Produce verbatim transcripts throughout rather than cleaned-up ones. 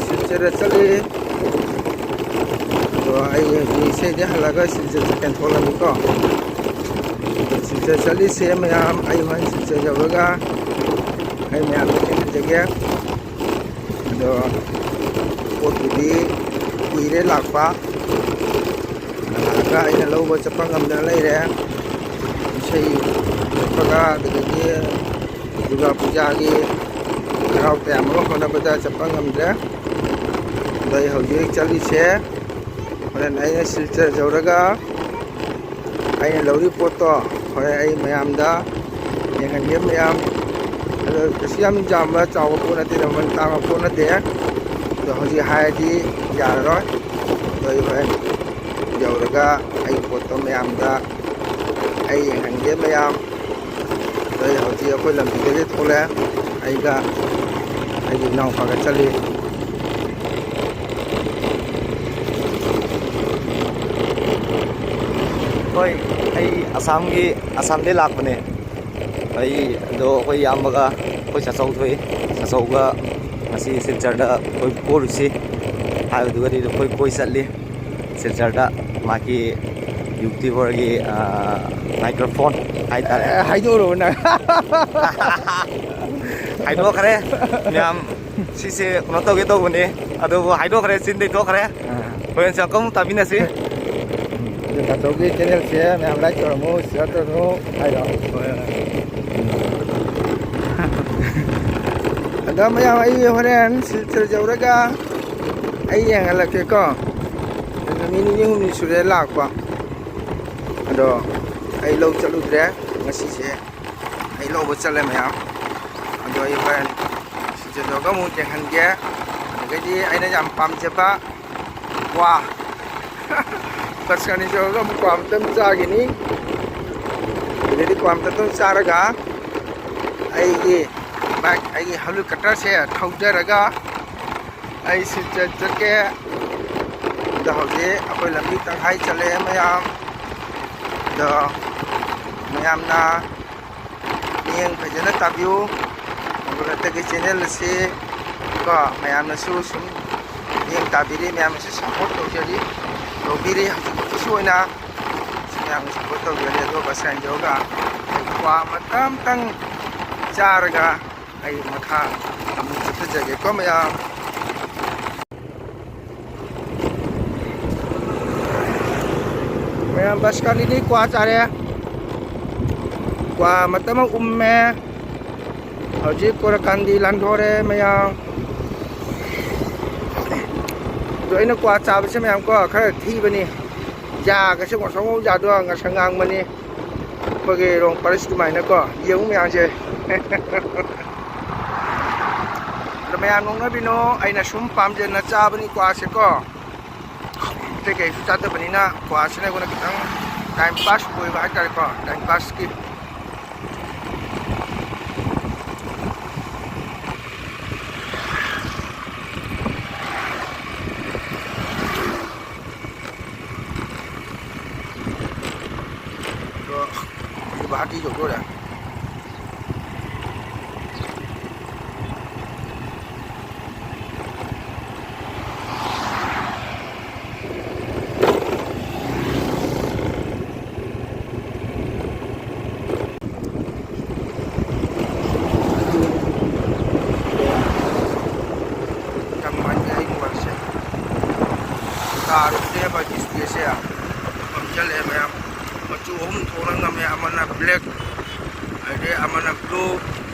ꯁꯤꯜꯆꯔꯗ ꯆꯠꯂꯤ꯫ ꯑꯗꯣ ꯑꯩ ꯍꯧꯖꯤꯛ ꯏꯁꯩꯗꯤ ꯍꯜꯂꯒ ꯁꯤꯜꯆꯔ ꯆꯠꯀꯦꯅ ꯊꯣꯛꯂꯝꯃꯤꯀꯣ꯫ ꯁꯤꯜꯆꯔ ꯆꯠꯂꯤꯁꯦ ꯃꯌꯥꯝ, ꯑꯩ ꯍꯣꯔꯦꯟ ꯁꯤꯜꯆꯔ ꯌꯧꯔꯒ ꯑꯩ ꯃꯌꯥꯝꯗ ꯊꯦꯡꯅꯖꯒꯦ꯫ ꯑꯗꯣ ꯄꯣꯠꯄꯨꯗꯤ ꯀꯨꯏꯔꯦ ꯂꯥꯛꯄ, ꯂꯥꯛꯑꯒ ꯑꯩꯅ ꯂꯧꯕ ꯆꯠꯄ ꯉꯝꯗꯅ ꯂꯩꯔꯦ꯫ ꯏꯁꯩ ꯆꯠꯄꯒ ꯑꯗꯨꯗꯒꯤ ꯗꯨꯔꯒꯥ ꯄꯨꯖꯥꯒꯤ ꯍꯔꯥꯎ ꯇꯌꯥꯝꯕꯒ ꯍꯣꯠꯅꯕꯗ ꯆꯠꯄ ꯉꯝꯗ꯭ꯔꯦ꯫ ꯑꯗꯣ ꯑꯩ ꯍꯧꯖꯤꯛ ꯆꯠꯂꯤꯁꯦ, ꯍꯣꯔꯦꯟ ꯑꯩꯅ ꯁꯤꯜꯆꯔ ꯌꯧꯔꯒ ꯑꯩꯅ ꯂꯧꯔꯤ ꯄꯣꯠꯇꯣ ꯍꯣꯔꯦꯟ ꯑꯩ ꯃꯌꯥꯝꯗ ꯌꯦꯡꯍꯟꯒꯦ꯫ ꯃꯌꯥꯝ, ꯑꯗꯣ ꯀꯩꯁꯨ ꯌꯥꯝ ꯌꯥꯝꯕ ꯆꯥꯎꯕ ꯄꯣꯠ ꯅꯠꯇꯦ, ꯃꯃꯜ ꯇꯥꯡꯕ ꯄꯣꯠ ꯅꯠꯇꯦ꯫ ꯑꯗꯣ ꯍꯧꯖꯤꯛ ꯍꯥꯏꯔꯗꯤ ꯌꯥꯔꯔꯣꯏ꯫ ꯑꯗꯣ ꯑꯩ ꯍꯣꯔꯦꯟ ꯌꯧꯔꯒ ꯑꯩꯒꯤ ꯄꯣꯠꯇꯣ ꯃꯌꯥꯝꯗ ꯑꯩ ꯌꯦꯡꯍꯟꯒꯦ꯫ ꯃꯌꯥꯝ, ꯑꯗꯣ ꯑꯩ ꯍꯧꯖꯤꯛ ꯑꯩꯈꯣꯏ ꯂꯝꯕꯤꯗꯒꯤ ꯊꯣꯛꯂꯛꯑꯦ꯫ ꯑꯩꯒ ꯑꯩꯒꯤ ꯏꯅꯥꯎꯄꯥꯒ ꯆꯠꯂꯤ꯫ ꯍꯣꯏ, ꯑꯩ ꯑꯁꯥꯝꯒꯤ, ꯑꯁꯥꯝꯗꯒꯤ ꯂꯥꯛꯄꯅꯦ꯫ ꯑꯩ ꯑꯗꯣ ꯑꯩꯈꯣꯏ ꯏꯌꯥꯝꯕꯒ ꯑꯩꯈꯣꯏ ꯆꯥꯆꯧ ꯊꯣꯛꯏ꯫ ꯆꯥꯆꯧꯒ ꯉꯁꯤ ꯁꯤꯜꯆꯔꯗ ꯑꯩꯈꯣꯏ ꯀꯣꯏꯔꯨꯁꯤ ꯍꯥꯏꯕꯗꯨꯒꯗꯤ ꯑꯩꯈꯣꯏ ꯀꯣꯏ ꯆꯠꯂꯤ꯫ ꯁꯤꯜꯆꯔꯗ ꯃꯥꯒꯤ ꯌꯨꯇ꯭ꯌꯨꯕꯔꯒꯤ, ꯑ, ꯃꯥꯏꯀ꯭ꯔꯣꯐꯣꯟ ꯍꯥꯏꯇꯥꯔꯦ꯫ ꯑꯦ, ꯍꯥꯏꯗꯣꯛꯎꯔꯕ ꯅꯪ? ꯍꯥꯏꯗꯣꯛꯈ꯭ꯔꯦ ꯃꯌꯥꯝ꯫ ꯁꯤꯁꯦ ꯀꯩꯅꯣ ꯇꯧꯒꯦ ꯇꯧꯕꯅꯦ, ꯑꯗꯨꯕꯨ ꯍꯥꯏꯗꯣꯛꯈ꯭ꯦ, ꯆꯤꯟꯗꯩ ꯊꯣꯛꯈ꯭ꯔꯦ꯫ ꯑꯥ꯫ ꯍꯣꯔꯦꯟ ꯆꯪꯉꯛꯄ ꯑꯃꯨꯛ ꯇꯥꯃꯤꯟꯅꯁꯤ꯫ ꯑꯗꯨ ꯇꯥꯆꯧꯒꯤ ꯆꯦꯅꯦꯜꯁꯦ ꯃꯌꯥꯝ ꯂꯥꯏꯛ ꯇꯧꯔꯝꯃꯨ, ꯁꯤꯌꯔ ꯇꯧꯔꯝꯃꯨ ꯍꯥꯏꯔꯣ꯫ ꯍꯣꯏ, ꯍꯣꯏ꯫ ꯑꯗꯣ ꯃꯌꯥꯝ, ꯑꯩ ꯍꯣꯔꯦꯟ ꯁꯤꯜꯆꯔ ꯌꯧꯔꯒ ꯑꯩ ꯌꯦꯡꯍꯜꯂꯛꯀꯦꯀꯣ꯫ ꯑꯗꯨ ꯅꯨꯃꯤꯠ ꯅꯤꯅꯤ ꯍꯨꯝꯅꯤ ꯁꯨꯔꯦ ꯂꯥꯛꯄ꯫ ꯑꯗꯣ ꯑꯩ ꯂꯧ ꯆꯠꯂꯨꯗ꯭ꯔꯦ ꯉꯁꯤꯁꯦ꯫ ꯑꯩ ꯂꯧꯕ ꯆꯠꯂꯦ ꯃꯌꯥꯝ꯫ ꯑꯗꯣ ꯑꯩ ꯍꯣꯔꯦꯟ ꯁꯤꯜꯆꯔ ꯌꯧꯔꯒ ꯑꯃꯨꯛ ꯌꯦꯡꯍꯟꯒꯦ꯫ ꯑꯗꯒꯤꯗꯤ ꯑꯩꯅ ꯌꯥꯝ ꯄꯥꯝꯖꯕ ꯀ꯭ꯋꯥ꯫ ꯕꯁ ꯑꯅꯤ ꯇꯧꯔꯒ ꯑꯃꯨꯛ ꯀ꯭ꯋꯥ ꯑꯃꯇꯪ ꯆꯥꯈꯤꯅꯤ꯫ ꯑꯗꯩꯗꯤ ꯀ꯭ꯋꯥ ꯑꯃꯇꯪ ꯆꯥꯔꯒ ꯑꯩꯒꯤ ꯕꯥꯏꯛ, ꯑꯩꯒꯤ ꯍꯦꯂꯤꯀꯣꯞꯇꯔꯁꯦ ꯊꯧꯖꯔꯒ ꯑꯩ ꯁꯤꯜꯆꯔ ꯆꯠꯀꯦ꯫ ꯑꯗꯣ ꯍꯧꯖꯤꯛ ꯑꯩꯈꯣꯏ ꯂꯝꯕꯤ ꯇꯪꯈꯥꯏ ꯆꯠꯂꯦ ꯃꯌꯥꯝ꯫ ꯑꯗꯣ ꯃꯌꯥꯝꯅ ꯃꯤꯠꯌꯦꯡ ꯐꯖꯅ ꯇꯥꯕꯤꯌꯨ꯫ ꯃꯪꯒꯣꯂꯦꯠꯇꯒꯤ ꯆꯦꯅꯦꯜ ꯑꯁꯤ ꯀꯣ, ꯃꯌꯥꯝꯅꯁꯨ ꯁꯨꯝ ꯃꯤꯠꯌꯦꯡ ꯇꯥꯕꯤꯔꯤ, ꯃꯌꯥꯝꯅꯁꯨ ꯁꯞꯄꯣꯔꯠ ꯇꯧꯖꯔꯤ, ꯇꯧꯕꯤꯔꯤ꯫ ꯍꯧꯖꯤꯛꯐꯥꯎꯒꯤꯁꯨ ꯑꯣꯏꯅ ꯁꯨꯝ ꯃꯌꯥꯝꯅ ꯁꯞꯄꯣꯔꯠ ꯇꯧꯖꯔꯤ꯫ ꯑꯗꯣ ꯉꯁꯥꯏ ꯌꯧꯔꯒ ꯑꯩ ꯀ꯭ꯋꯥ ꯃꯇꯝꯇꯪ ꯆꯥꯔꯒ ꯑꯩ ꯃꯈꯥ ꯑꯃꯨꯛ ꯆꯠꯊꯖꯒꯦꯀꯣ ꯃꯌꯥꯝ꯫ ꯃꯌꯥꯝ ꯕꯁ ꯀꯥꯟꯗꯤꯗꯤ ꯀ꯭ꯋꯥ ꯆꯥꯔꯦ, ꯀ꯭ꯋꯥ ꯃꯇꯝ ꯑꯃ ꯎꯝꯃꯦ꯫ ꯍꯧꯖꯤꯛ ꯀꯣꯔꯀꯥꯟꯗꯤ ꯂꯥꯟꯊꯣꯔꯦ ꯃꯌꯥꯝ꯫ ꯑꯗꯣ ꯑꯩꯅ ꯀ꯭ꯋꯥ ꯆꯥꯕꯁꯦ ꯃꯌꯥꯝ ꯀꯣ, ꯈꯔ ꯊꯤꯕꯅꯤ꯫ ꯌꯥꯒꯁꯦ ꯉꯁꯪ ꯉꯧ ꯌꯥꯗꯣ ꯉꯁꯪ ꯉꯥꯡꯕꯅꯤ꯫ ꯑꯩꯈꯣꯏꯒꯤ ꯔꯣꯡ ꯄꯔꯤꯁ ꯑꯗꯨꯃꯥꯏꯅꯀꯣ꯫ ꯌꯦꯡꯉꯨ ꯃꯌꯥꯝꯁꯦ꯫ ꯑꯗꯣ ꯃꯌꯥꯝ ꯅꯣꯛꯅꯕꯤꯅꯣ, ꯑꯩꯅ ꯁꯨꯝ ꯄꯥꯝꯖꯅ ꯆꯥꯕꯅꯤ ꯀ꯭ꯋꯥꯁꯦꯀꯣ꯫ ꯑꯇꯩ ꯀꯩꯁꯨ ꯆꯥꯗꯕꯅꯤꯅ ꯀ꯭ꯋꯥꯁꯤꯅ ꯑꯩꯉꯣꯟꯗ ꯈꯤꯇꯪ ꯇꯥꯏꯝ ꯄꯥꯁ ꯑꯣꯏꯕ ꯍꯥꯏꯇꯥꯔꯦꯀꯣ, ꯇꯥꯏꯝ ꯄꯥꯁꯀꯤ꯫ ꯑꯗꯣ ꯍꯧꯖꯤꯛ ꯒꯨꯋꯥꯍꯥꯇꯤ ꯌꯧꯗꯣꯔꯦ꯫ ꯌꯥꯝ ꯅꯨꯡꯉꯥꯏꯇꯦ ꯑꯩ ꯃꯣꯕꯥꯏꯜꯁꯦ꯫ ꯇꯥꯔꯨꯕꯅꯦꯕ ꯗꯤꯁꯄ꯭ꯂꯦꯁꯦ꯫ ꯃꯝꯁꯤꯜꯂꯛꯑꯦ ꯃꯌꯥꯝ꯫ ꯃꯆꯨ ꯑꯍꯨꯝ ꯊꯣꯛꯅ ꯅꯝꯃꯦ, ꯑꯃꯅ ꯕ꯭ꯂꯦꯛ, ꯑꯗꯩ ꯑꯃꯅ ꯕ꯭ꯂꯨ,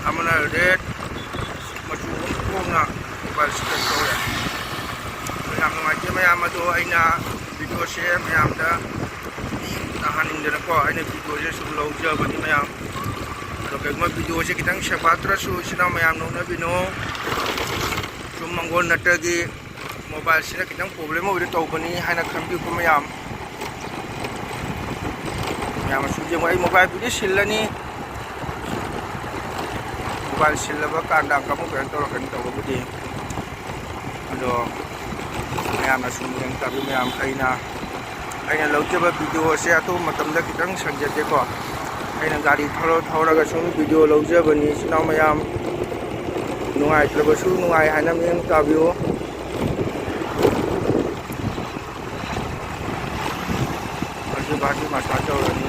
ꯑꯃꯅ ꯔꯦꯠ, ꯃꯆꯨ ꯑꯍꯨꯝ ꯊꯣꯛꯅ ꯃꯣꯕꯥꯏꯜꯁꯤꯗ ꯊꯣꯛꯑꯦ꯫ ꯑꯗꯣ ꯌꯥꯝ ꯅꯨꯡꯉꯥꯏꯇꯦ ꯃꯌꯥꯝ꯫ ꯑꯗꯣ ꯑꯩꯅ ꯚꯤꯗꯤꯑꯣꯁꯦ ꯃꯌꯥꯝꯗ ꯇꯥꯍꯟꯅꯤꯡꯗꯅꯀꯣ ꯑꯩꯅ ꯚꯤꯗꯤꯑꯣꯁꯦ ꯁꯨꯝ ꯂꯧꯖꯕꯅꯤ ꯃꯌꯥꯝ꯫ ꯑꯗꯣ ꯀꯩꯒꯨꯝꯕ ꯚꯤꯗꯤꯑꯣꯁꯦ ꯈꯤꯇꯪ ꯁꯦꯝꯒꯠꯇ꯭ꯔꯁꯨ ꯏꯆꯤꯟ ꯏꯅꯥꯎ ꯃꯌꯥꯝ ꯅꯣꯛꯅꯕꯤꯅꯣ꯫ ꯁꯨꯝ ꯃꯪꯒꯣꯜ ꯅꯠꯇꯒꯤ ꯃꯣꯕꯥꯏꯜꯁꯤꯅ ꯈꯤꯇꯪ ꯄ꯭ꯔꯣꯕ꯭ꯂꯦꯝ ꯑꯣꯏꯕꯗ ꯇꯧꯕꯅꯤ ꯍꯥꯏꯅ ꯈꯟꯕꯤꯌꯨꯀꯣ ꯃꯌꯥꯝ꯫ ꯃꯌꯥꯝ ꯑꯁꯨꯝ ꯌꯦꯡꯉꯣ, ꯑꯩ ꯃꯣꯕꯥꯏꯜꯕꯨꯗꯤ ꯁꯤꯜꯂꯅꯤ꯫ ꯃꯣꯕꯥꯏꯜ ꯁꯤꯜꯂꯕ ꯀꯥꯟꯗ ꯑꯃꯨꯛ ꯀꯩꯅꯣ ꯇꯧꯔꯛꯀꯅꯤ ꯇꯧꯕꯕꯨꯗꯤ꯫ ꯑꯗꯣ ꯃꯌꯥꯝꯅ ꯁꯨꯝ ꯌꯦꯡ ꯇꯥꯕꯤ ꯃꯌꯥꯝ, ꯑꯩꯅ, ꯑꯩꯅ ꯂꯧꯖꯕ ꯚꯤꯗꯤꯑꯣꯁꯦ ꯑꯇꯣꯞꯄ ꯃꯇꯝꯗ ꯈꯤꯇꯪ ꯁꯟꯖꯗꯦꯀꯣ꯫ ꯑꯩꯅ ꯒꯥꯔꯤ ꯊꯧꯔ ꯊꯧꯔꯒ ꯁꯨꯝ ꯚꯤꯗꯤꯑꯣ ꯂꯧꯖꯕꯅꯤ ꯏꯆꯤꯟ ꯏꯅꯥꯎ ꯃꯌꯥꯝ꯫ ꯅꯨꯡꯉꯥꯏꯇ꯭ꯔꯕꯁꯨ ꯅꯨꯡꯉꯥꯏ ꯍꯥꯏꯅ ꯃꯤꯠꯌꯦꯡ ꯇꯥꯕꯤꯌꯨ꯫ ꯍꯧꯖꯤꯛ ꯕꯥꯁꯤ ꯃꯁꯥ ꯇꯧꯔꯅꯤ꯫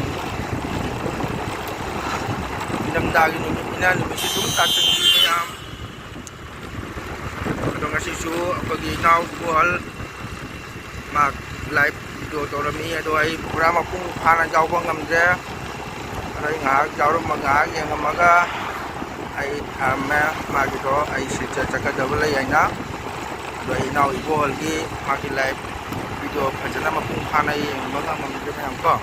ꯅꯤꯡꯊꯝꯊꯥꯒꯤ ꯅꯨꯃꯤꯠꯅꯤꯅ ꯅꯨꯃꯤꯠꯁꯤ ꯑꯗꯨꯝ ꯇꯥꯁꯤꯟꯈꯤ ꯃꯌꯥꯝ꯫ ꯑꯗꯣ ꯉꯁꯤꯁꯨ ꯑꯩꯈꯣꯏꯒꯤ ꯏꯅꯥꯎ ꯏꯕꯣꯍꯜ ꯃꯥ ꯂꯥꯏꯚ ꯚꯤꯗꯤꯑꯣ ꯇꯧꯔꯝꯃꯤ꯫ ꯑꯗꯣ ꯑꯩ ꯄꯨꯔꯥ ꯃꯄꯨꯡ ꯐꯥꯅ ꯌꯥꯎꯕ ꯉꯝꯗ꯭ꯔꯦ꯫ ꯑꯗꯣ ꯑꯩ ꯉꯥꯏꯍꯥꯛ ꯌꯥꯎꯔꯝꯃ-, ꯉꯥꯏꯍꯥꯛ ꯌꯦꯡꯉꯝꯃꯒ ꯑꯩ ꯊꯝꯃꯦ ꯃꯥꯒꯤꯗꯣ꯫ ꯑꯩ ꯁꯤꯜꯆꯔ ꯆꯠꯀꯗꯕ ꯂꯩ ꯍꯥꯏꯅ꯫ ꯑꯗꯣ ꯑꯩ ꯏꯅꯥꯎ ꯏꯕꯣꯍꯜꯒꯤ ꯃꯥꯒꯤ ꯂꯥꯏꯚ ꯚꯤꯗꯤꯑꯣ ꯐꯖꯅ ꯃꯄꯨꯡ ꯐꯥꯅ ꯌꯦꯡꯕ ꯉꯝꯃꯝꯗ꯭ꯔꯦ ꯃꯌꯥꯝ ꯀꯣ꯫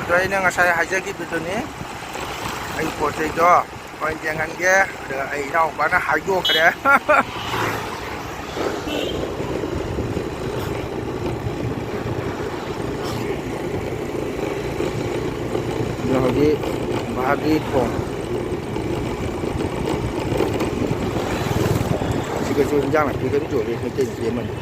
ꯑꯗꯣ ꯑꯩꯅ ꯉꯁꯥꯏ ꯍꯥꯏꯖꯈꯤꯕꯗꯨꯅꯤ, ꯑꯩ ꯄꯣꯠ ꯆꯩꯗꯣ ꯍꯣꯔꯦꯟ ꯌꯦꯡꯍꯟꯒꯦ꯫ ꯑꯗ ꯑꯩ ꯏꯅꯥꯎꯄꯥꯅ ꯍꯥꯏꯗꯣꯛꯈ꯭ꯔꯦ꯫ ꯑꯗꯣ ꯍꯧꯖꯤꯛ ꯚꯥꯒꯤ ꯊꯣꯡ꯫ ꯑꯁꯤꯒꯁꯨ ꯏꯟꯖꯥꯡ ꯅꯥꯄꯤ ꯀꯔꯤꯝ ꯌꯣꯜꯂꯤ, ꯃꯩꯇꯩ ꯅꯨꯄꯤ ꯑꯃꯅꯤ꯫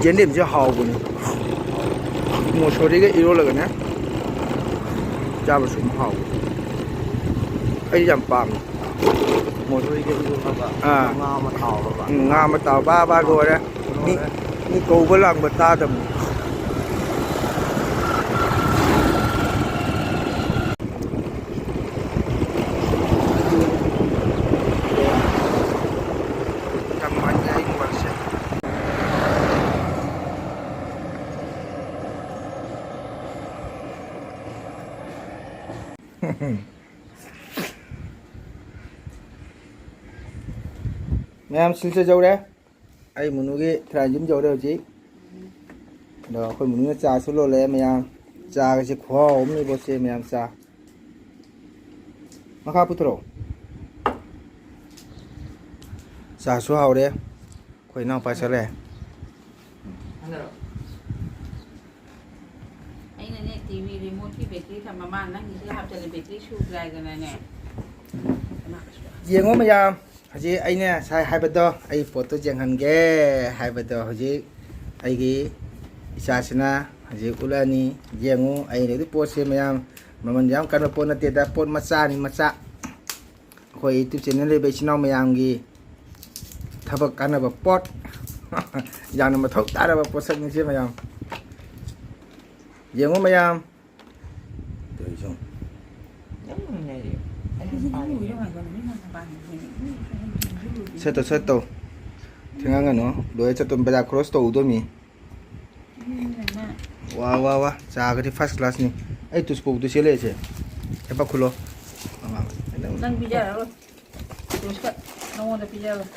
ꯌꯦꯟꯗꯦꯝꯁꯦ ꯍꯥꯎꯕꯅꯤ꯫ ꯃꯣꯁꯣꯔꯤꯒ ꯏꯔꯣꯜꯂꯒꯅꯦ ꯆꯥꯕꯁꯨ ꯑꯗꯨꯝ ꯍꯥꯎꯕꯅꯤ꯫ ꯑꯩꯗꯤ ꯌꯥꯝ ꯄꯥꯝꯃꯤ꯫ ꯃꯣꯁꯣꯔꯤꯒ ꯏꯔꯣꯜꯂꯒ ꯑꯥ꯫ ꯉꯥ ꯑꯃ ꯇꯥꯎꯔꯕ꯫ ꯎꯝ, ꯉꯥ ꯑꯃ ꯇꯥꯎ-, ꯕꯥ ꯕꯥ ꯂꯣꯏꯔꯦ꯫ ꯃꯤ, ꯂꯣꯏꯔꯦ꯫ ꯃꯤ ꯀꯧꯕ ꯂꯥꯡꯕ ꯇꯥꯗꯕꯅꯤ꯫ ꯌꯥꯝ ꯅꯨꯡꯉꯥꯏꯇꯦ ꯑꯩ ꯃꯣꯕꯥꯏꯜꯁꯦ꯫ ꯃꯌꯥꯝ ꯁꯤꯜꯆꯔ ꯌꯧꯔꯦ꯫ ꯑꯩ ꯃꯨꯅꯨꯒꯤ ꯊꯤꯔꯥꯟꯖꯤꯝ ꯌꯧꯔꯦ ꯍꯧꯖꯤꯛ꯫ ꯑꯗꯣ ꯑꯩꯈꯣꯏ ꯃꯨꯅꯨꯅ ꯆꯥꯁꯨ ꯂꯣꯜꯂꯛꯑꯦ ꯃꯌꯥꯝ꯫ ꯆꯥꯒꯁꯦ ꯈꯨꯍꯥꯎ ꯑꯃꯅꯤꯕꯣ ꯁꯦ ꯃꯌꯥꯝ ꯆꯥ꯫ ꯃꯈꯥ ꯄꯨꯊꯔꯛꯑꯣ꯫ ꯆꯥꯁꯨ ꯍꯥꯎꯔꯦ꯫ ꯑꯩꯈꯣꯏ ꯏꯅꯥꯎꯄꯥ ꯆꯠꯂꯦ꯫ ꯑꯩꯅꯅꯦ ꯇꯤ ꯚꯤ ꯔꯤꯃꯣꯠꯀꯤ ꯕꯦꯇ꯭ꯔꯤ ꯊꯝꯕ, ꯃꯥꯅ ꯅꯪꯒꯤꯁꯤꯗ ꯍꯥꯞꯆꯜꯂꯦ, ꯕꯦꯇ꯭ꯔꯤ ꯁꯨꯗ꯭ꯔꯦ ꯍꯥꯏꯗꯅꯅꯦ꯫ ꯌꯦꯡꯉꯣ ꯃꯌꯥꯝ, ꯍꯧꯖꯤꯛ ꯑꯩꯅ ꯉꯁꯥꯏ ꯍꯥꯏꯕꯗꯣ, ꯑꯩ ꯄꯣꯠꯇꯣ ꯌꯦꯡꯍꯟꯒꯦ ꯍꯥꯏꯕꯗꯣ ꯍꯧꯖꯤꯛ ꯑꯩꯒꯤ ꯏꯆꯥꯁꯤꯅ ꯍꯧꯖꯤꯛ ꯎꯠꯂꯛꯑꯅꯤ꯫ ꯌꯦꯡꯉꯨ, ꯑꯩꯅ ꯂꯩꯔꯤꯕ ꯄꯣꯠꯁꯦ ꯃꯌꯥꯝ, ꯃꯃꯜ ꯌꯥꯝ ꯀꯟꯕ ꯄꯣꯠ ꯅꯠꯇꯦꯗ, ꯄꯣꯠ ꯃꯆꯥꯅꯤ, ꯃꯆꯥ꯫ ꯑꯩꯈꯣꯏ YouTube channel ꯂꯩꯕ ꯏꯆꯤꯟ ꯏꯅꯥꯎ ꯃꯌꯥꯝꯒꯤ ꯊꯕꯛ ꯀꯥꯟꯅꯕ ꯄꯣꯠ, ꯌꯥꯝꯅ ꯃꯊꯧ ꯇꯥꯔꯕ ꯄꯣꯠꯁꯛꯅꯤ ꯁꯤ ꯃꯌꯥꯝ꯫ ꯌꯦꯡꯉꯨ ꯃꯌꯥꯝ꯫ ꯇꯧꯔꯤꯁꯦ ꯌꯦꯡꯉꯨ꯫ ꯁꯠꯇꯣ, ꯁꯠꯇꯣ꯫ ꯊꯦꯡꯉꯥꯡꯒꯅꯨ꯫ ꯂꯣꯏꯔ ꯆꯠꯇꯣ, ꯕꯖꯥꯔ cross ꯇꯧꯗꯣꯃꯤ꯫ ꯋꯥ, ꯋꯥ, ꯋꯥ꯫ ꯆꯥꯒꯗꯤ first classꯅꯤ꯫ ꯑꯩ ꯇꯨꯁꯄꯣꯛꯇꯨ ꯁꯦꯠꯂꯛꯏꯁꯦ꯫ ꯍꯦ, ꯄꯥꯈꯨꯂꯣ꯫ ꯅꯪ ꯄꯤꯖꯔꯔꯣꯏ꯫ ꯇꯨꯁꯀ ꯅꯉꯣꯟꯗ ꯄꯤꯖꯔꯣꯏ꯫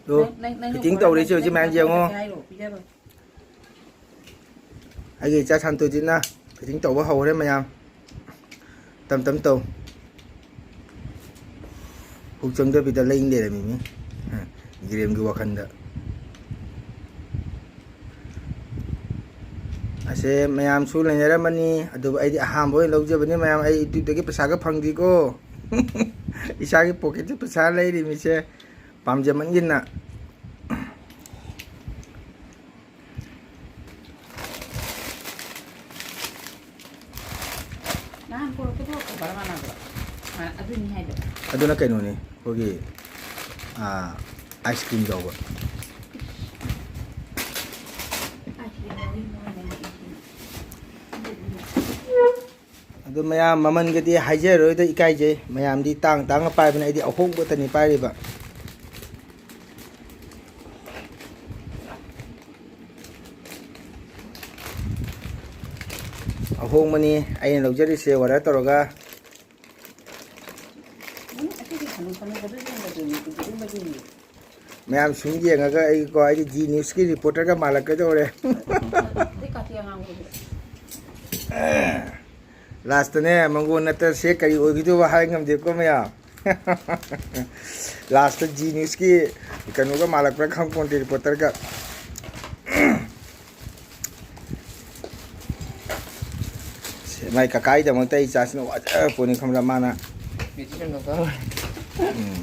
ꯑꯗꯣ, ꯅꯪ, ꯅꯪ, ꯅꯪ fitting ꯇꯧꯔꯤꯁꯦ ꯍꯧꯖꯤꯛ ꯃꯌꯥꯝ ꯌꯦꯡꯉꯣ꯫ ꯍꯥꯏꯔꯣ, ꯄꯤꯖꯔꯣꯏ꯫ ꯑꯩꯒꯤ ꯏꯆꯥ ꯁꯥꯟꯇꯣꯖꯤꯠꯅ fitting ꯇꯧꯕ ꯍꯧꯔꯦ ꯃꯌꯥꯝ꯫ ꯇꯝ ꯇꯝ ꯇꯧ꯫ ꯍꯨꯛ ꯆꯪꯗꯕꯤꯗ ꯂꯩ ꯂꯩꯔꯝꯃꯤꯅꯤ꯫ ꯒꯦꯝꯒꯤ ꯋꯥꯈꯜꯗ꯫ ꯑꯁꯦ ꯃꯌꯥꯝꯁꯨ ꯂꯩꯅꯔꯝꯃꯅꯤ, ꯑꯗꯨꯕꯨ ꯑꯩꯗꯤ ꯑꯍꯥꯟꯕ ꯑꯣꯏꯅ ꯂꯧꯖꯕꯅꯤ ꯃꯌꯥꯝ꯫ ꯑꯩ YouTubeꯇꯒꯤ ꯄꯩꯁꯥꯒ ꯐꯪꯗꯦꯀꯣ꯫ ꯏꯁꯥꯒꯤ pocketꯇ ꯄꯩꯁꯥ ꯂꯩꯔꯤꯃꯤꯁꯦ ꯄꯥꯝꯖꯃꯟꯒꯤꯅ꯫ ꯅꯍꯥꯟ ꯄꯨꯔꯛꯄꯗꯣ ꯀꯣꯕꯔ ꯃꯥꯟꯅꯕ꯭ꯔꯣ? ꯃꯥ-, ꯑꯗꯨꯅꯤ ꯍꯥꯏꯗꯣ꯫ ꯑꯗꯨꯅ ꯀꯩꯅꯣꯅꯤ, ꯑꯩꯈꯣꯏꯒꯤ, ꯑꯥ, ice cream ꯌꯥꯎꯕ꯫ Ice cream ꯌꯥꯎꯕꯒꯤ ꯃꯑꯣꯡꯗꯅꯤ ꯑꯩꯁꯦ꯫ ꯑꯗꯨ ꯃꯌꯥꯝ ꯃꯃꯜꯒꯗꯤ ꯍꯥꯏꯖꯔꯔꯣꯏꯗ, ꯏꯀꯥꯏꯖꯩ꯫ ꯃꯌꯥꯝꯗꯤ ꯇꯥꯡ ꯇꯥꯡꯅ ꯄꯥꯏꯕꯅꯦ, ꯑꯩꯗꯤ ꯑꯍꯣꯡꯕꯇꯅꯤ ꯄꯥꯏꯔꯤꯕ꯫ ꯑꯍꯣꯡꯕꯅꯤ ꯑꯩꯅ ꯂꯧꯖꯔꯤꯁꯦ, order ꯇꯧꯔꯒ꯫ ꯎꯝ, ꯑꯁꯤꯗꯤ ꯈꯅꯨ ꯈꯅꯨꯕꯗꯨ ꯌꯦꯡꯕꯗꯨꯅꯤ, ꯄꯤꯛꯇ꯭ꯔꯨ ꯄꯤꯛꯄꯗꯨꯅꯤ꯫ ꯃꯌꯥꯝ ꯁꯨꯝ ꯌꯦꯡꯉꯒ ꯑꯩꯀꯣ, ꯑꯩꯗꯤ Zee Newsꯀꯤ reporterꯒ ꯃꯥꯜꯂꯛꯀꯗꯧꯔꯦ꯫ ꯑꯗꯩ ꯀꯥꯇꯤ ꯑꯉꯥꯡꯕꯗꯨ꯫ Lastꯇꯅꯦ, ꯃꯪꯒꯣꯜ ꯅꯠꯇ꯭ꯔꯁꯦ ꯀꯔꯤ ꯑꯣꯏꯈꯤꯗꯣꯏꯕ ꯍꯥꯏ ꯉꯝꯗꯦꯀꯣ ꯃꯌꯥꯝ꯫ Lastꯇ Zee Newsꯀꯤ ꯀꯩꯅꯣꯒ ꯃꯥꯜꯂꯛꯄ꯭ꯔꯥ ꯈꯪꯄꯣꯟꯇꯦ, reporterꯒ꯫ ꯁꯦ, ꯃꯥꯏ ꯀꯀꯥꯒꯤꯗꯃꯛꯇ ꯑꯩ ꯏꯆꯥꯁꯤꯅ ꯋꯥꯖꯔꯄꯣꯠꯅꯤ ꯈꯪꯕ꯭ꯔꯥ, ꯃꯥꯅ꯫ ꯕꯦꯇ꯭ꯔꯤ ꯆꯣꯡꯊꯣꯛꯄ ꯍꯧꯔꯦ꯫ ꯎꯝ꯫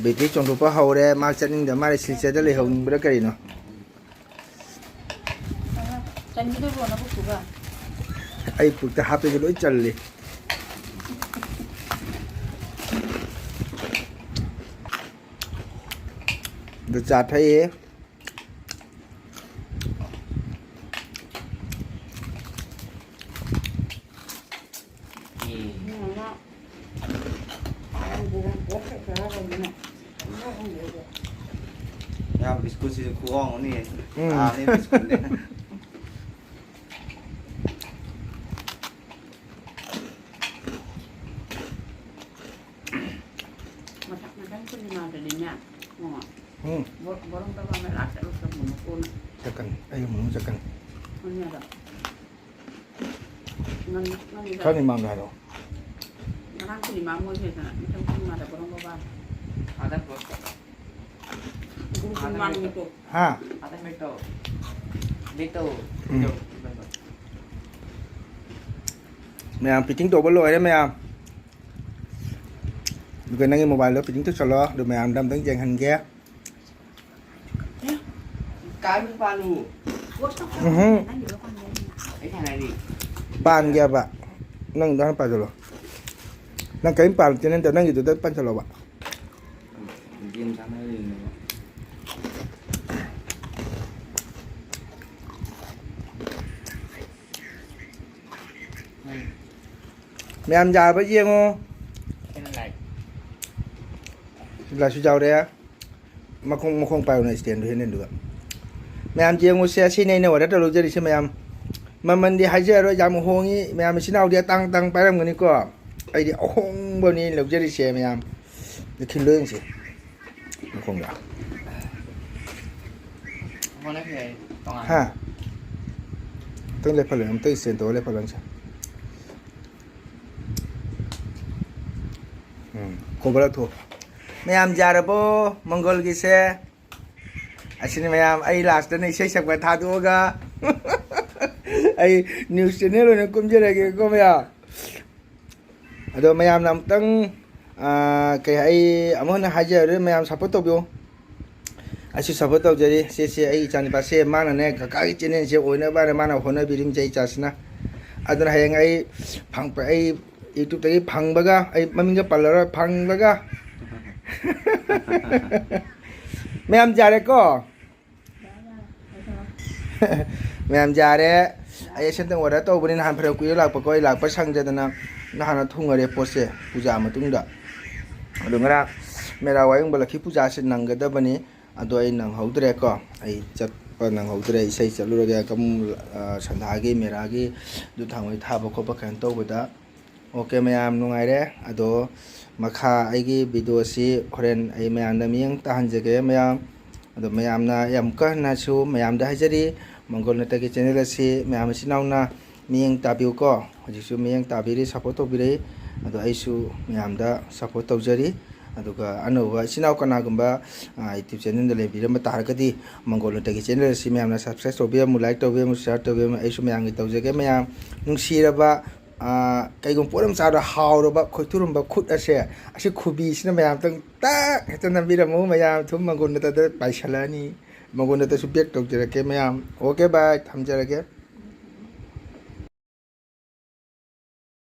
ꯕꯦꯇ꯭ꯔꯤ ꯆꯣꯡꯊꯣꯛꯄ ꯍꯧꯔꯦ, ꯃꯥ ꯆꯠꯅꯤꯡꯗ ꯃꯥꯜꯂꯦ, ꯁꯤꯜꯆꯔꯗ ꯂꯩꯍꯧꯅꯤꯡꯕ꯭ꯔꯥ ꯀꯔꯤꯅꯣ? ꯆꯟꯒꯗꯧꯕ꯭ꯔꯣ ꯅꯕꯨꯛꯇꯨꯒ? ꯑꯩ ꯄꯨꯛꯇ ꯍꯥꯞꯄꯤꯁꯦ ꯂꯣꯏ ꯆꯜꯂꯤ꯫ ꯑꯗꯨ ꯆꯥ ꯊꯛꯏ꯫ ꯌꯥꯝ ꯕꯤꯁꯀꯨꯠꯁꯤꯁꯨ ꯈꯨꯍꯥꯎ ꯑꯃꯅꯤ꯫ ꯎꯝ꯫ ꯆꯥꯅꯤ ꯕꯤꯁꯀꯨꯠꯅꯦ꯫ ꯃꯊꯪ ꯃꯊꯪ ꯄꯨꯔꯅꯤꯃꯥꯗꯗꯤꯅꯦ, ꯃꯉꯥ꯫ ꯎꯝ꯫ ꯕꯣ-, ꯕꯣꯔꯣꯡ ꯇꯧꯕ ꯑꯃ ꯂꯥꯛ ꯇꯔꯨꯛ ꯇꯧꯕꯅ ꯀꯣꯟꯅ꯫ ꯆꯠꯀꯅꯤ꯫ ꯑꯩ ꯑꯃꯨꯛ ꯆꯠꯀꯅꯤ꯫ ꯄꯨꯔꯅꯤꯃꯥꯗ꯫ ꯉꯟ-, ꯉꯟꯅ ꯈꯔ ꯆꯠꯂꯣ꯫ ꯃꯃꯥꯡꯗ ꯍꯥꯏꯔꯛꯑꯣ꯫ ꯉꯔꯥꯡ ꯄꯨꯔꯅꯤꯃꯥ ꯃꯣꯏ ꯍꯦꯛꯇꯅ ꯃꯊꯪ ꯄꯨꯔꯅꯤꯃꯥꯗ ꯕꯣꯔꯣꯡ ꯕꯕꯥ꯫ ꯑꯥꯗ ꯄꯨꯔꯛꯄ꯫ ꯒꯨꯔꯨ ꯄꯨꯔꯅꯤꯃꯥ ꯅꯨꯃꯤꯠꯇꯣ꯫ ꯍꯥ? ꯑꯥꯗ ꯃꯤꯠ ꯇꯧ꯫ ꯃꯤꯠ ꯇꯧ꯫ ꯎꯝ꯫ ꯃꯌꯥꯝ ꯐꯤꯠꯇꯤꯡ ꯇꯧꯕ ꯂꯣꯏꯔꯦ ꯃꯌꯥꯝ꯫ ꯑꯗꯨꯒ ꯅꯪꯒꯤ ꯃꯣꯕꯥꯏꯜꯗꯣ ꯐꯤꯠꯇꯤꯡ ꯇꯧꯁꯜꯂꯣ꯫ ꯑꯗꯨ ꯃꯌꯥꯝꯗ ꯑꯝꯇꯪ ꯌꯦꯡꯍꯟꯒꯦ꯫ ꯀꯥꯏꯗ ꯄꯥꯜꯂꯨ? ꯎꯝꯍꯨꯝ꯫ ꯑꯩ ꯁꯥꯟꯅꯔꯤ꯫ ꯄꯥꯟꯒꯦꯕ꯫ ꯅꯪꯗꯣ ꯍꯥꯟꯅ ꯄꯥꯟꯁꯤꯜꯂꯣ꯫ ꯅꯪ ꯀꯔꯤꯝ ꯄꯥꯜꯂꯛꯇꯦ ꯅꯠꯇ꯭ꯔ? ꯅꯪꯒꯤꯗꯨꯗ ꯄꯥꯟꯁꯤꯜꯂꯣꯕ꯫ ꯒꯦꯝ ꯁꯥꯟꯅꯔꯤꯅꯦꯕ꯫ ꯃꯌꯥꯝ ꯌꯥꯔꯕ ꯌꯦꯡꯉꯣ꯫ ꯂꯥꯏꯁꯨ ꯌꯥꯎꯔꯦ꯫ ꯃꯈꯣꯡ, ꯃꯈꯣꯡ ꯄꯥꯏꯌꯨꯅ ꯏꯁꯇꯦꯟꯗꯨ ꯍꯦꯟꯅ ꯑꯗꯨꯒ꯫ ꯃꯌꯥꯝ ꯌꯦꯡꯉꯨꯁꯦ, ꯑꯁꯤꯅꯤ ꯑꯩꯅ ꯑꯣꯔꯗꯔ ꯇꯧꯖꯔꯤꯁꯦ ꯃꯌꯥꯝ꯫ ꯃꯃꯟꯗꯤ ꯍꯥꯏꯖꯔꯔꯣꯏ, ꯌꯥꯝ ꯍꯣꯡꯉꯤ꯫ ꯃꯌꯥꯝ ꯏꯆꯤꯟ ꯏꯅꯥꯎꯗꯤ ꯑꯇꯥꯡ ꯑꯇꯥꯡ ꯄꯥꯏꯔꯝꯒꯅꯤꯀꯣ꯫ ꯑꯩꯗꯤ ꯑꯍꯣꯡꯕꯅꯤ ꯂꯧꯖꯔꯤꯁꯦ ꯃꯌꯥꯝ꯫ ꯑꯗꯨ ꯈꯤꯜꯂꯣ ꯌꯦꯡꯁꯦ꯫ ꯃꯈꯣꯡꯗ꯫ ꯍꯣꯠꯅꯈꯤ ꯑꯩ ꯇꯣꯉꯥꯟꯅ꯫ ꯍꯥ? ꯑꯝꯇꯪ ꯂꯦꯞꯍꯜꯂꯣ, ꯑꯝꯇꯪ ꯏꯁꯇꯦꯟ ꯇꯧꯔ ꯂꯦꯞꯍꯜꯂꯣ ꯌꯦꯡꯁꯦ꯫ ꯎꯝ, ꯀꯣꯕꯔ ꯂꯧꯊꯣꯛ꯫ ꯃꯌꯥꯝ ꯌꯥꯔꯕꯣ ꯃꯪꯒꯣꯜꯒꯤꯁꯦ? ꯑꯁꯤꯅꯤ ꯃꯌꯥꯝ, ꯑꯩ ꯂꯥꯁꯇꯅ ꯏꯁꯩ ꯁꯛꯄ ꯊꯥꯗꯣꯛꯑꯒ ꯑꯩ ꯅ꯭ꯌꯨꯁ ꯆꯦꯅꯦꯜ ꯑꯣꯏꯅ ꯀꯨꯝꯖꯔꯒꯦꯀꯣ ꯃꯌꯥꯝ꯫ ꯑꯗꯣ ꯃꯌꯥꯝꯅ ꯑꯃꯨꯛꯇꯪ, ꯑꯥ, ꯀꯩ, ꯑꯩ ꯑꯃꯨꯛ ꯍꯟꯅ ꯍꯥꯏꯖꯔꯔꯣꯏ, ꯃꯌꯥꯝ ꯁꯞꯄꯣꯔꯠ ꯇꯧꯕꯤꯌꯨ꯫ ꯑꯩꯁꯨ ꯁꯞꯄꯣꯔꯠ ꯇꯧꯖꯔꯤ꯫ ꯁꯤꯁꯦ ꯑꯩ ꯏꯆꯥꯅꯤꯄꯥꯁꯦ, ꯃꯥꯅꯅꯦ ꯀꯀꯥꯒꯤ ꯆꯦꯅꯦꯜꯁꯦ ꯑꯣꯏꯅꯕꯅ ꯃꯥꯅ ꯍꯣꯠꯅꯕꯤꯔꯤꯕꯁꯦ ꯏꯆꯥꯁꯤꯅ꯫ ꯑꯗꯨꯅ ꯍꯌꯦꯡ ꯑꯩ ꯐꯪ-, ꯑꯩ ꯌꯨꯇ꯭ꯌꯨꯕꯇꯒꯤ ꯐꯪꯕꯒ, ꯑꯩ ꯃꯃꯤꯡꯒ ꯄꯜꯂꯔꯣꯏ, ꯐꯪꯕꯒ꯫ ꯃꯌꯥꯝ ꯌꯥꯔꯦꯀꯣ? ꯃꯌꯥꯝ ꯌꯥꯔꯦ꯫ ꯑꯩ ꯑꯁꯦꯝꯇꯪ ꯑꯣꯔꯗꯔ ꯇꯧꯕꯅꯤ, ꯅꯍꯥꯟ ꯐꯔꯦ ꯀꯨꯏꯔꯦ ꯂꯥꯛꯄꯀꯣ, ꯑꯩ ꯂꯥꯛꯄ ꯁꯪꯗꯗꯅ ꯅꯍꯥꯟꯅ ꯊꯨꯡꯉꯔꯦ ꯄꯣꯠꯁꯦ ꯄꯨꯖꯥ ꯃꯇꯨꯡꯗ꯫ ꯑꯗꯣ ꯉꯔꯥꯡ ꯃꯦꯔꯥ ꯋꯥꯌꯨꯡꯕ ꯂꯛꯈꯤ ꯄꯨꯖꯥꯁꯦ ꯅꯪꯒꯗꯕꯅꯤ꯫ ꯑꯗꯣ ꯑꯩ ꯅꯪꯍꯧꯗ꯭ꯔꯦꯀꯣ, ꯑꯩ ꯆꯠꯄ ꯅꯪꯍꯧꯗ꯭ꯔꯦ, ꯏꯁꯩ ꯆꯠꯂꯨꯔꯒꯦ ꯀꯝ-, ꯑ, ꯁꯟꯗꯥꯒꯤ ꯃꯦꯔꯥꯒꯤ ꯑꯗꯨ ꯊꯥꯡꯃꯩ ꯊꯥꯕ ꯈꯣꯠꯄ ꯀꯩꯅꯣ ꯇꯧꯕꯗ꯫ ꯑꯣꯀꯦ ꯃꯌꯥꯝ, ꯅꯨꯡꯉꯥꯏꯔꯦ꯫ ꯑꯗꯣ ꯃꯈꯥ ꯑꯩꯒꯤ ꯚꯤꯗꯤꯑꯣꯁꯤ ꯍꯣꯔꯦꯟ ꯑꯩ ꯃꯌꯥꯝꯗ ꯃꯤꯠꯌꯦꯡ ꯇꯥꯍꯟꯖꯒꯦ ꯃꯌꯥꯝ꯫ ꯑꯗꯣ ꯃꯌꯥꯝꯅ ꯌꯥꯝ ꯀꯟꯅꯁꯨ ꯃꯌꯥꯝꯗ ꯍꯥꯏꯖꯔꯤ, ꯃꯪꯒꯣꯜ ꯅꯠꯇꯒꯤ ꯆꯦꯅꯦꯜ ꯑꯁꯤ ꯃꯌꯥꯝ ꯏꯆꯤꯟ ꯏꯅꯥꯎꯅ ꯃꯤꯠꯌꯦꯡ ꯇꯥꯕꯤꯌꯨꯀꯣ꯫ ꯍꯧꯖꯤꯛꯁꯨ ꯃꯤꯠꯌꯦꯡ ꯇꯥꯕꯤꯔꯤ, ꯁꯞꯄꯣꯔꯠ ꯇꯧꯕꯤꯔꯛꯏ꯫ ꯑꯗꯣ ꯑꯩꯁꯨ ꯃꯌꯥꯝꯗ ꯁꯞꯄꯣꯔꯠ ꯇꯧꯖꯔꯤ꯫ ꯑꯗꯨꯒ ꯑꯅꯧꯕ ꯏꯆꯤꯟ ꯏꯅꯥꯎ ꯀꯅꯥꯒꯨꯝꯕ, ꯑ, ꯌꯨꯇ꯭ꯌꯨꯕ ꯆꯦꯅꯦꯜꯗ ꯂꯩꯕꯤꯔꯝꯕ ꯇꯥꯔꯒꯗꯤ, ꯃꯪꯒꯣꯜ ꯅꯠꯇꯒꯤ ꯆꯦꯅꯦꯜ ꯑꯁꯤ ꯃꯌꯥꯝꯅ ꯁꯕꯁꯀ꯭ꯔꯥꯏꯕ ꯇꯧꯕꯤꯔꯝꯃꯨ, ꯂꯥꯏꯛ ꯇꯧꯕꯤꯔꯝꯃꯨ, ꯁꯤꯌꯥꯔ ꯇꯧꯕꯤꯔꯝꯃꯨ꯫ ꯑꯩꯁꯨ ꯃꯌꯥꯝꯒꯤ ꯇꯧꯖꯒꯦ ꯃꯌꯥꯝ꯫ ꯅꯨꯡꯁꯤꯔꯕ, ꯑ, ꯀꯩꯒꯨꯝꯕ ꯄꯣꯠ ꯑꯃ ꯆꯥꯕꯗ ꯍꯥꯎꯔꯕ ꯈꯣꯏꯊꯨꯔꯝꯕ ꯈꯨꯠ ꯑꯁꯦ, ꯑꯁꯤ ꯈꯨꯕꯤꯁꯤꯅ ꯃꯌꯥꯝꯇꯪ ꯇꯛ ꯍꯦꯛꯇ ꯅꯝꯕꯤꯔꯝꯃꯨ ꯃꯌꯥꯝ꯫ ꯊꯨꯝ ꯃꯪꯒꯣꯜ ꯅꯠꯇꯗ ꯄꯥꯏꯁꯜꯂꯛꯑꯅꯤ꯫ ꯃꯪꯒꯣꯜ ꯅꯠꯇꯁꯨ ꯕꯦꯛ ꯇꯧꯖꯔꯛꯀꯦ ꯃꯌꯥꯝ꯫ ꯑꯣꯀꯦ ꯕꯥꯏ, ꯊꯝꯖꯔꯒꯦ꯫